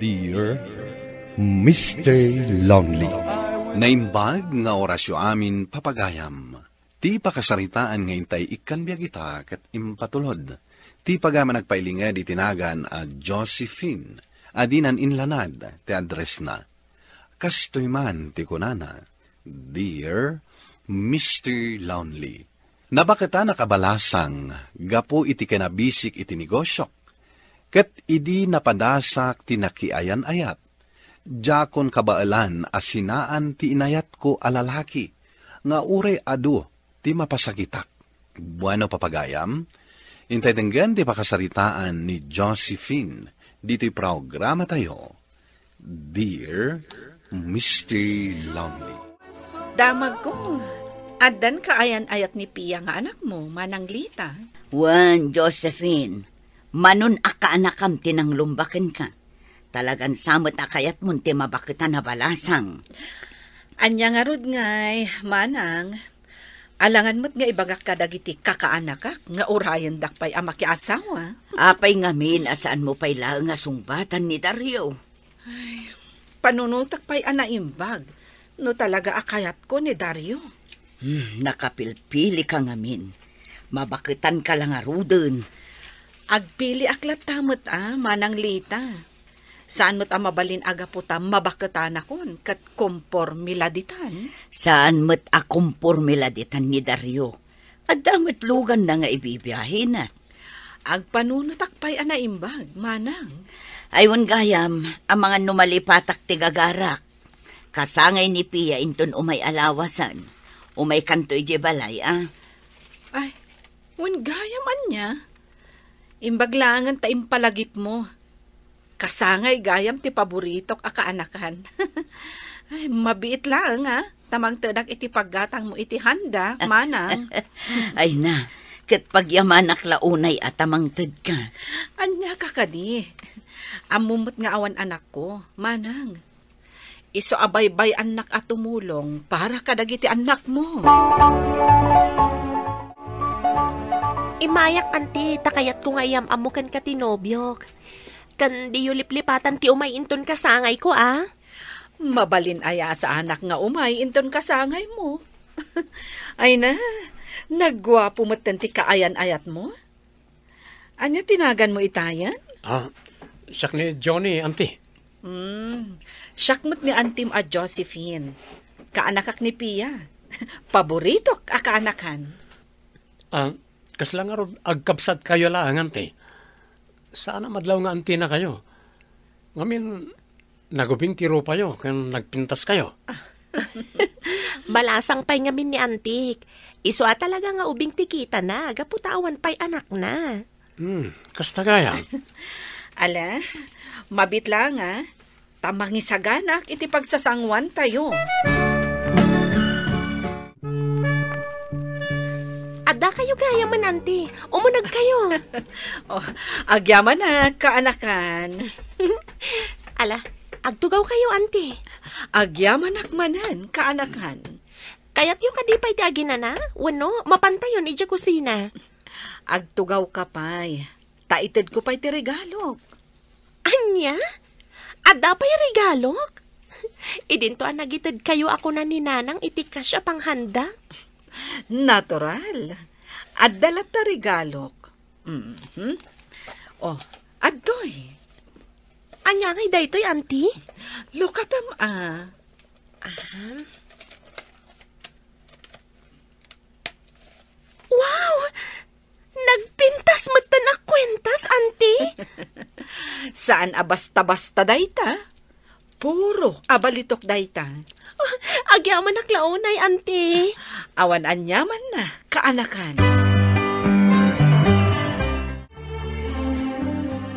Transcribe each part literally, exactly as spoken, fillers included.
Dear Mister Lonely. Naimbag nga orasyo amin, papagayam. Ti pakasaritaan nga intay ikkan biag ita ket impatulod. Ti pagayam a nagpailinged iti nagan a Josephine, a dinan inlanad ti addressna. Kastoy man ti kunana, "Dear Mister Lonely, nabaketanak a balasang gapu iti kinabisik iti negosiok, ket idi napadasak ti nakiayan-ayat, diakon kabaelan a sinaan ti inayatko a lalaki nga uray adu ti mapasakitak." Bueno, papagayam, intay denggen ti pakasaritaan ni Josephine ditoy programatayo, Dear Mister Lonely. Damagko, addan kaayan-ayat ni Pia nga anakmo, Manang Lita? Wen, Josephine, manon a kaanakam ti nanglumba kenka. Talagan sa met a kayatmon ti mabaketan a balasang. Ania ngarud ngay, Manang? Alangan met nga ibagak kadagiti kakaanakak nga urayendak pay a makiasawa. Apay ngamin a saanmo pay laeng a sungbatan ni Dario? Ay, panunotek pay a naimbag no talaga a kayatko ni Dario. Hmm, nakapilpilika ngamin. Mabaketanka la ngaruden. Agpiliak latta met a, Manang Lita. Saan met a mabalin a gapu ta mabaketanakon ket kompormi la ditan? Saan met a kompormi la ditan ni Dario. Adda met luganna nga ibibiahena. Agpanunotak pay a naimbag, Manang. Ay, wen gayam, amangan no malipatak ti gagarak. Kasangay ni Pia inton umay a lawasen. Umaykanto idiay balay, a? Ay, wen gayam ania? Imbag laengen ta impalagipmo. Kasangay gayam ti paboritok a kaanakan. Ay, mabiit laeng, a, ta mangtedak iti paggatangmo iti handa, Manang. Ay na, ket pagyamanak la unay a ta mangtedka. Ania ka kadi? Ammom met nga awan anakko, Manang. Isu a baybay-annak a tumulong para kadagiti annakmo. Immayak, Anti, ta kayatko nga iyam-ammo kenka ti nobiok. Ken diyo liplipatan ti umay inton kasangayko, a? Mabalin aya a saanak nga umay inton kasangaymo? Ay na, nagguapo metten ti kaayan-ayatmo. Ania ti naganmo itayen? Ah, siak ni Johnny, Anti. Hmm, siak met ni antim a Josephine. Kaanakak ni Pia. Paboritok a kaanakan. Ah, kasla ngarud agkabsatkayo laeng, Anti? Saan a madlaw nga antinakayo. Ngamin, nagubing ti rupayo ken nagpintaskayo. Balasang pay ngamin ni Antik. Isu a talaga nga ubing ti kitana, gapu ta awan pay anakna. Hmm, kasta gayam. Ala, mabiit laeng, a, ta mangisaganak iti pagsasanguantayo. Adda kayo gayamen, Anti. Umuneg kayo. Oh, agyamanak, kaanakan. Ala, agtugaw kayo, Anti. Agyamanak manen, kaanakan. Kayatyo kadi pay ti aginana? Wenno, mapantayon idiay kusina? Agtugaw ka pay. Ta itedko pay ti regalok. Ania? Adda pay regalok? Idinto a nagitedkayo a kuna ni Nanang iti cash a panghanda? Natural. Adda latta regalok. Mhm. Oh, adtoy. Ania ngay daytoy, Anti? Lukatam a. Aha. Wow! Nagpintas metten a kuentas, Anti? Saan a basta-basta dayta. Puro a balitok dayta. Ah, agyamanak la unay, Anti. Awan aniamanna, kaanakan.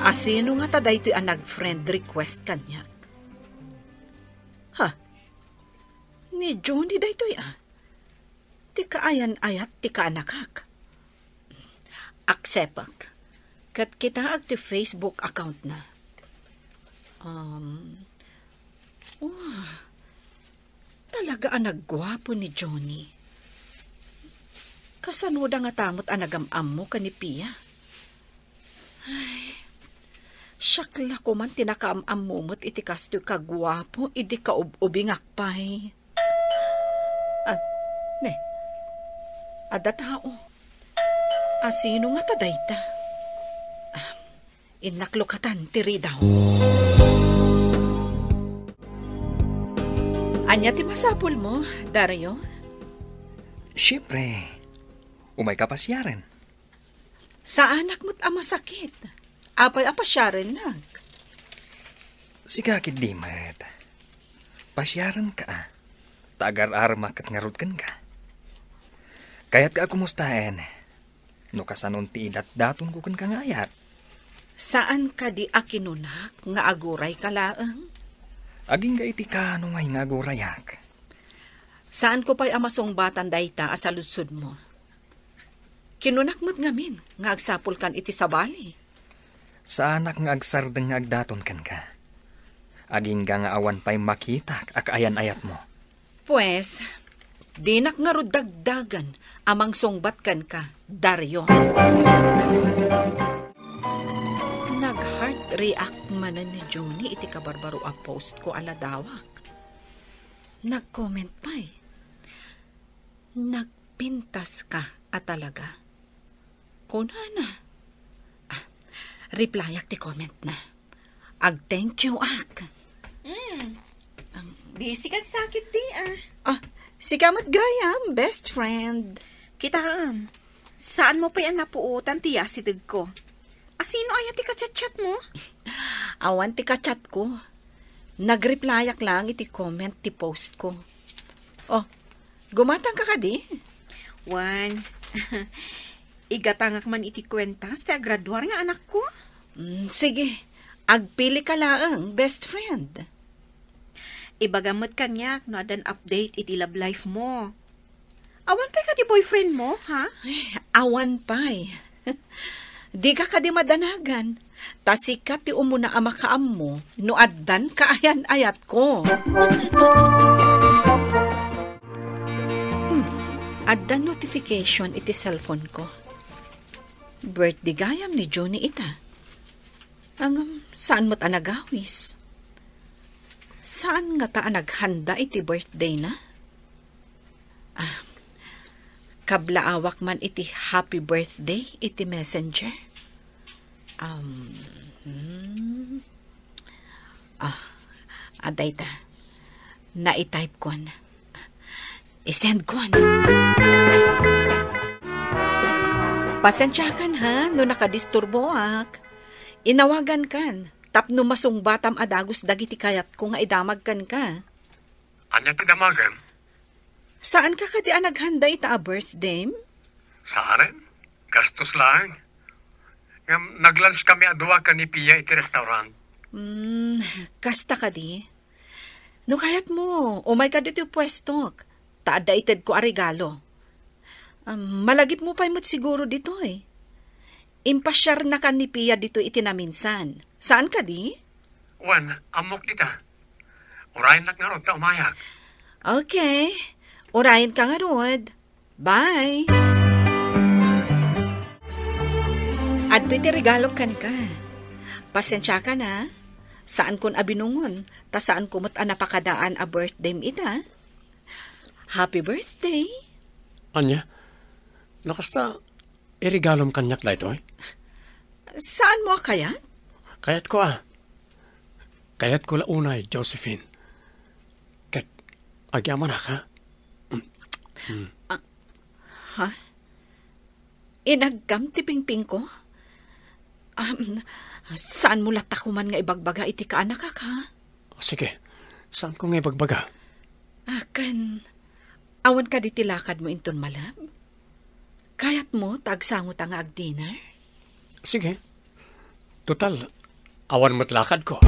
Asino ngata daytoy a nag-friend request kaniak? Ha? Ni Johnny daytoy, a? Ti kaayan-ayat ti kaanakak. Acceptek. Ket kitaek ti Facebook account na. Um, wah, talaga a nagguapo ni Johnny. Kasanoda ngata met a nagam-ammo ken ni Pia? Ay, Siak la koman ti nakaam-ammo met iti kastoy kaguapo idi kaub-ubingak pay. Ah, ne. Adda tao. Asino ngata dayta? Ah, innak lukatan ti ridaw. Ania ti masapulmo, Dario? Siempre, umayka pasiaren. Saanak met a masakit. Apay a pasiarennak? Sika ketdi met. Pasiarenka, a. Ta agar-aramak ket ngarud kenka. Kayatka a kumustaen. No kasanon ti idatdatonko kenka nga ayat. Saan kadi a kinunak nga agurayka laeng? Agingga iti kaano ngay nga agurayak. Saanko pay a masungbatan dayta a saludsodmo. Kinunak met ngamin nga agsapulkan iti sabali. Saanak nga agsardeng nga agdaton kenka. Agingga nga awan pay makitak a kaayan-ayatmo. Pues, dinak ngarud dagdagen a mangsungbat kenka, Dario. Nag-heart react manen ni Junie iti kabarbaro a post ko a ladawak. Nag-comment pay. Nagpintas ka a talaga. Kunana. Ah, replyak ti comment na. Ag-thank you ak. Hmm. Ang Busy kan sakit di, ah. Ah, sika met, Graham, best friend. Kitaem, saan mo pay a napuotan ti yasideg ko. Asino aya ti kachat-chat mo? Awan ti kachat ko. Nag-replyak lang iti comment ti post ko. Oh, gumatang ka kadi? Wen, igatangak man iti kuentas ti agraduar nga anakko. Mm, sige, agpili ka laeng, best friend. Ibagam met kaniak no addan update iti love life mo. Awan pay kadi boyfriend mo, ha? Eh, awan pay. Dika kadi madanagan. Ta sika ti umuna a makaammo no addan kaayan-ayatko. Hmm, adda notification iti cellphone ko. Birthday gayam ni Junie ita. Ngem, saan met a nagawis? Saan ngata a naghanda iti birthday na? Ah, kablaawak man iti happy birthday iti messenger. Um, hmm. Ah, adda ita. Naitype kon. I-send kon. Pasensiakan ha, no nakadisturboak. Inawagan kan, tapno masungbatam a dagus dagiti kayatko nga idamag kenka. Ania ti damagem? Saan ka kadi a naghanda ita a birthday? Saan? Gastos laeng. Ngem nag-lunch kami a dua ken ni Pia iti restaurant. Hmm, kasta kadi. No kayatmo, umay ka ditoy puestok. Ta adda itedko a regalo. Um, malagipmo pay met siguro ditoy. Impasiarnakan ni Pia ditoy iti naminsan. Saan kadi? Wen, ammok dita. Urayennak ngarud ta umayak. Okay. Urayenka ngarud. Bye. Adtoy ti regalok kenka. Pasensiakan a. Saankon a binungon, ta saanko met a napakadaan a birthdayem ita. Happy birthday. Ania? No kasta, iregalom kaniak daytoy? Saanmo a kayat? Kayatko a. Kayatko la unay, Josephine. Ket agyamanak, ha? Mm. Ah, ha? Inagkam ti pingpingko? Um, saanmo latta koman nga ibagbaga iti kaanakak, ha? Sige, saanko nga ibagbaga. Akin, awan kadi ti lakadmo inton malem? Kayatmo ta agsangota nga agdinner? Sige. Total, awan met lakadko.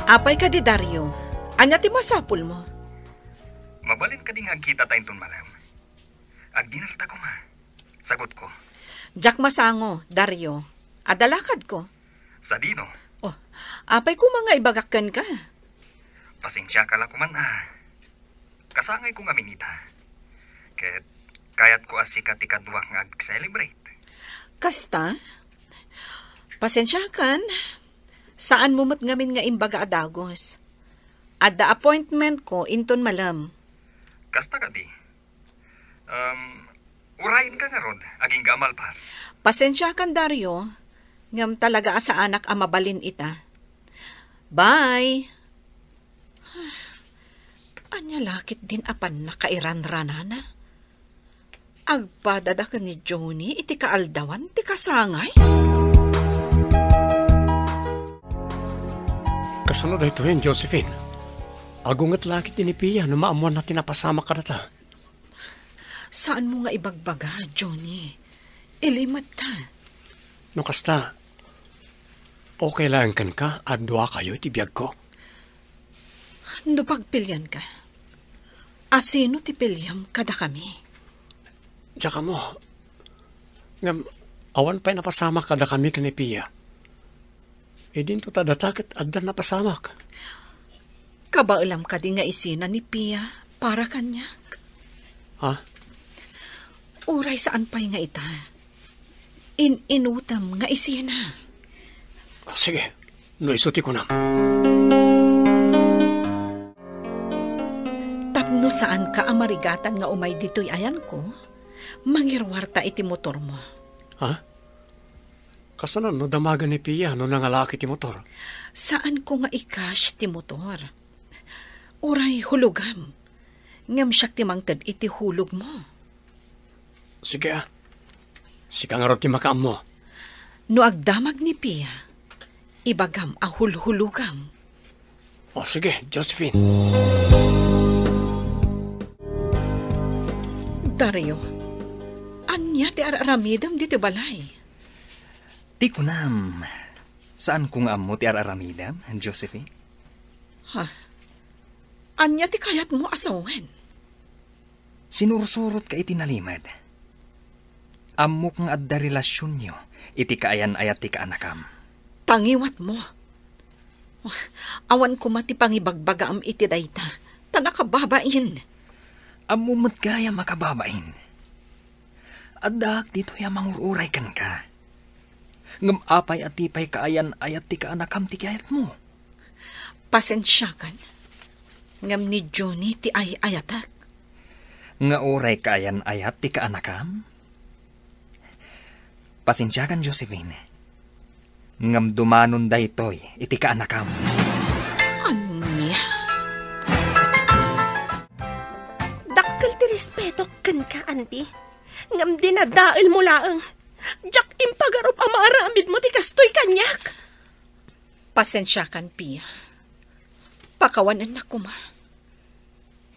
Apay kadi, Dario? Ania ti masapulmo? Mabalin kadi nga agkitata inton malem? Agdinnerta koma. Sagutko. Diak masango, Dario. Adda lakadko. Sadino? Oh, apay koma nga ibagak kenka? Pasensiaka la koman a. Kasangayko ngamin ita. Ket kayatko a sika ti kaduak nga ag-celebrate. Kasta? Pasensiakan. Saanmo met ngamin nga imbaga a dagus. Adda appointmentko inton malem. Kasta kadi? Um, urayenka ngarud, agingga a malpas. Pasensiakan, Dario, ngem talaga a saanak a mabalin ita. Bye! Ania la ketdin a pannakairanranana? Agpadada ken ni Johnny iti kaaldawan ti kasangay? Kasano daytoyen, Josephine? Agunget la ketdi ni Pia no maammoanna ti napasamak kadata. Saanmo nga ibagbaga, Johnny. Ilimetta. No kasta, okay laeng kenka a duakayo iti biagko? No pagpilianka, asino ti piliam kadakami? Diak ammo. Ngem, awan pay napasamak kadakami ken ni Pia. Idinto ta data ket adda napasamak. Kabaelam kadi nga isina ni Pia para kaniak? Ha? Uray saan pay nga ita. In-inutem nga isina. Ah, sige, no isu ti kunam. Tapno saanka a marigatan nga umay ditoy ayanko, mangiruarta iti motormo. Ha? Kasano no damagen ni Pia no nangalaak iti motor? Saanko nga i-cash ti motor. Uray hulogam. Ngem siak ti mangted iti hulogmo. Sige, ah. Sika ngarud ti makaammo. No agdamag ni Pia, ibagam a hulhulogam. O, sige, Josephine. Dario, ania ti ar-aramidem ditoy balay? Ti kunam, saanko nga ammo ti ar-aramidem, Josephine? Ha? Ania ti kayatmo a sawen? Sinursurotka iti nalimed. Ammok nga adda relasionyo iti kaayan-ayat ti kaanakam. Pangiwatmo. Awan koma ti pangibagbagaam iti dayta, ta nakababain. Ammom met gayam a kababain. Addaak ditoy a mangur-uray kenka. Ngem apay a ti pay kaayan-ayat ti kaanakam ti kayatmo? Pasensiakan, ngem ni Johnny ti ay-ayatek. Nga uray kaayan-ayat ti kaanakam? Pasensiakan, Josephine, ngem dumanon daytoy iti kaanakam. Ania? Dakkel ti respetok kenka, Auntie, ngem dinadaelmo laeng. Diak impagarup a maaramidmo ti kastoy kaniak. Pasensiakan, Pia. Pakawanennak koma.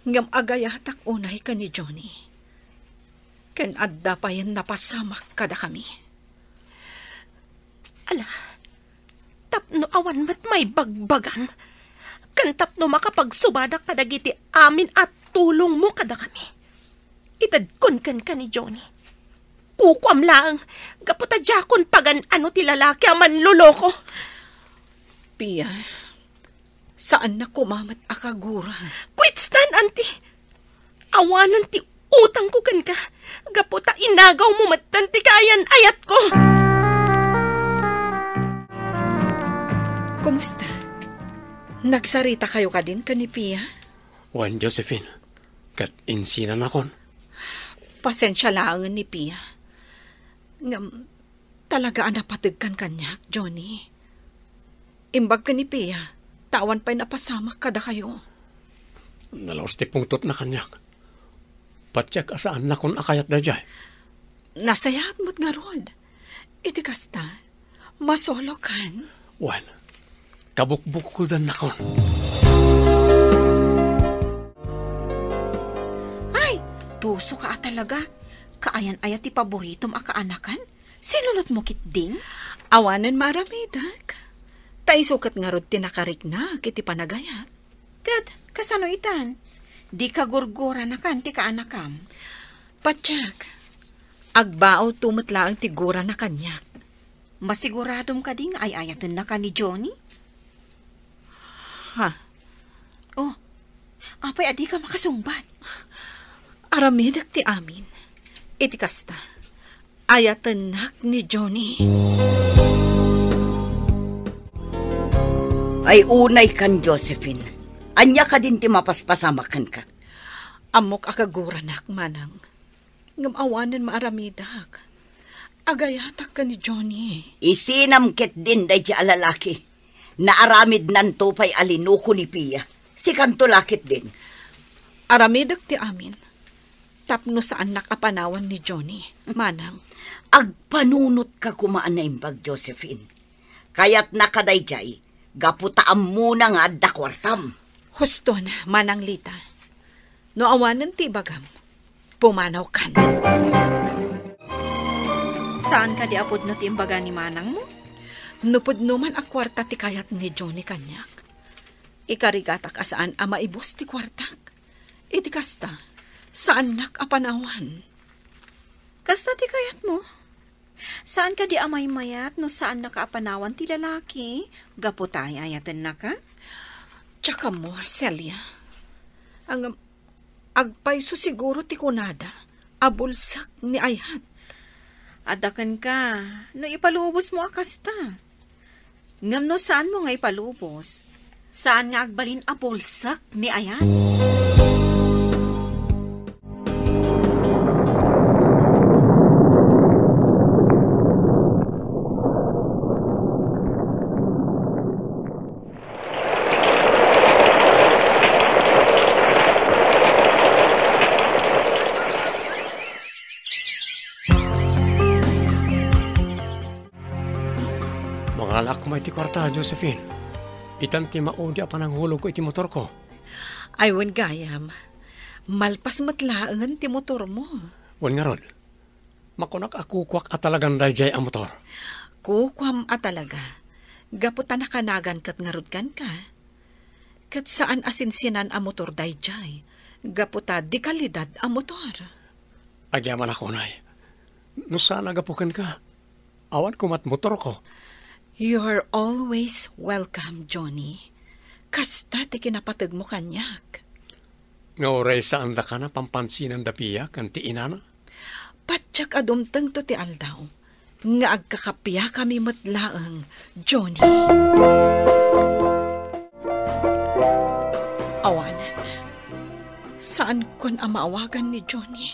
Ngem agayatak unay ken ni Johnny. Ken adda payen napasamak kadakami. Ala, tapno awan met maibagbagam, ken tapno makapagsubadak kadagiti amin a tulongmo kadakami. Itedkon kenka ni Johnny. Kukuam laeng, gapu ta diakon pagan-ano ti lalaki a manloloko. Pia, saannak koma met a kagura. Kuitstan, Auntie. Awanen ti utangko kenka, gapu ta inagawmo metten ti kaayan-ayatko. Kumusta? Nagsaritakayo kadin ken ni Pia? Wen, Josephine, ket insinanakon. Pasensia laengen ni Pia. Ngem, talaga a napategkan kaniak, Johnny. Imbag ken ni Pia, ta awan pay napasamak kadakayo. Nalaus ti pungtotna kaniak. Patiek a saannakon a kayat daydiay. Nasayaat met ngarud. Iti kasta, masolokan. Wen, kabukbukkodannakon. Ay, tuso ka a talaga. Kaayan-ayat ti paboritom a kaanakan? Sinulotmo ketdin? Awanen maaramidek. Ta isu ket ngarud ti nakariknak iti panagayat. Ket kasano itan? Dika gurguranakan ti kaanakam? Patiek, agbaawto met laeng ti gurana kaniak. Masiguradom kadi nga ay-ayatennaka ni Johnny? Ha? Oh, apay a dika makasungbat? Aramidek ti amin. Iti kasta, Ayatennak ni Johnny. Ay, unay kan, Josephine. Ania kadin ti mapaspasamak kenka? Ammok a kaguranak, Manang. Ngem awanen maaramidak. Agayatak ken ni Johnny. Isinam ketdin daydi a lalaki. Naaramidnanto pay a linuko ni Pia. Sikanto la ketdin. Aramidek ti amin. Tapno saannak a panawan ni Johnny, Manang. Agpanunotka koma a naimbag, Josephine. Kayatna kadaydiay, gapu ta ammona nga adda kuartam. Huston, Manang Lita. No awanen ti ibagam, pumanawkan. Saan kadi a pudno ti imbaga ni manangmo? No pudno man a kuarta ti kayat ni Johnny kaniak, ikarigatak a saan a maibus ti kuartak. Iti kasta, saannak a panawan. Kasta ti kayatmo? Saan kadi a maymayat no saannaka a panawan ti lalaki gapu ta ay-ayatennaka? Diak ammo, Celia. Ang agpayso siguro ti kunada a bulsek ni ayat. Adda kenka, no ipalubosmo a kasta. Ngem no saanmo nga ipalubos, saan nga agbalin a bulsek ni ayat. Mangalak koma iti kuarta, Josephine. Itan ti maudi a pananghulogko iti motorko. Ay, wen gayam. Malpas met laengen ti motormo. Wen ngarud, makunak a kukuak a talagan daydiay a motor. Kukuam a talaga. Gapu ta nakanagan ket ngarud kenka. Ket saan a sinsinan a motor daydiay. Gapu ta di kalidad a motor. Agyamanak unay. No saan a gapu kenka, awan komat motorko. You're always welcome, Johnny. Kasta ti kinapategmo kaniak. Nga uray saandaka a pampansinan da Pia ken ti inana? Patiek a dumtengto ti aldaw nga agkakapiakami met laeng, Johnny. Awanen, saankon a maawagan ni Johnny.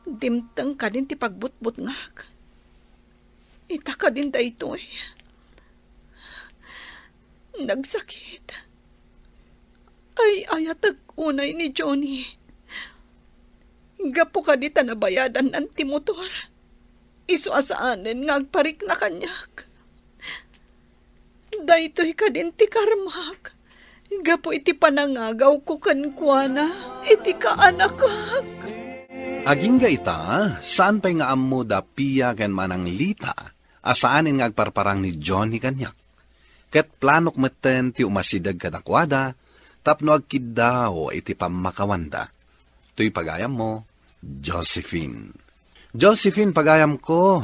Dimteng kadin ti pagbutbutngak. Ita kadin daytoy. Nagsakit. Ay-ayatek unay ni Johnny. Gapu kadi ta nabayadannan ti motor, isu a saanen nga agparikna kaniak. Daytoy kadin ti karmak gapu iti panangagawko kenkuana iti kaanakak. Agingga ita, saan pay nga ammo da Pia ken Manang Lita a saanen nga agparparang ni Johnny kaniak. Ket planok metten ti umasideg kadakuada tapno agkiddaw iti pammakawanda. Toy pagayammo, Josephine. Josephine, pagayamko,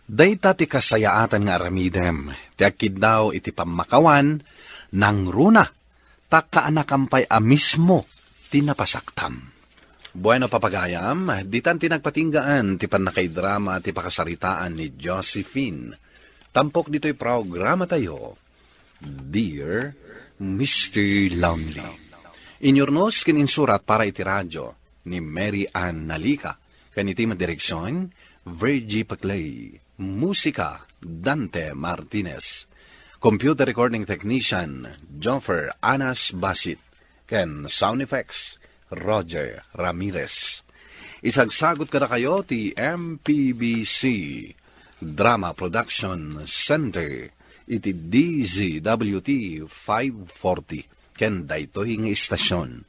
dayta ti kasayaatan nga aramidem, ti agkiddaw iti pammakawan, nangruna, ta kaanakam pay a mismo ti napasaktam. Bueno, papagayam, ditan ti nagpatinggaan ti pannakaidrama ti pakasaritaan ni Josephine. Tampok ditoy programatayo, Dear Mister Lonely. Inyurnos ken insurat para iti radio ni Mary Ann Nalica, ken iti madireksion, Virgie Paclay. Musika, Dante Martinez. Computer recording technician, Joffer Anas Basit. Ken sound effects, Roger Ramirez. Isagsagut kadakayo ti M P B C Drama Production Center iti D Z W T five forty ken daytoy nga istasion.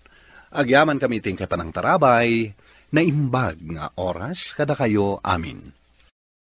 Agyamankami iti inkay panangtarabay, naimbag nga oras kadakayo amin.